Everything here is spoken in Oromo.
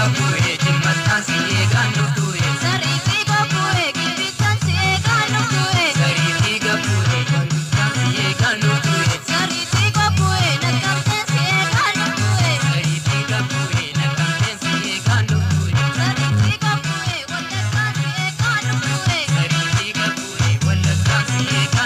gabbu'ee jimmattaan si eegaan dhuftu'e. Sariitii gabbu'ee gimbichaan si eegaan dhuftu'e. Sariitii gabbu'ee gimbichaan si eegaan dhuftu'e. Sariitii gabbu'ee naqqamteen si eegaan dhuftu'e. Sariitii gabbu'ee naqqamteen si eegaan dhuftu'e. Sariitii gabbu'ee wallaggaan si eegaan dhuftu'e. Sariitii gabbu'ee wallaggaan si eegaan.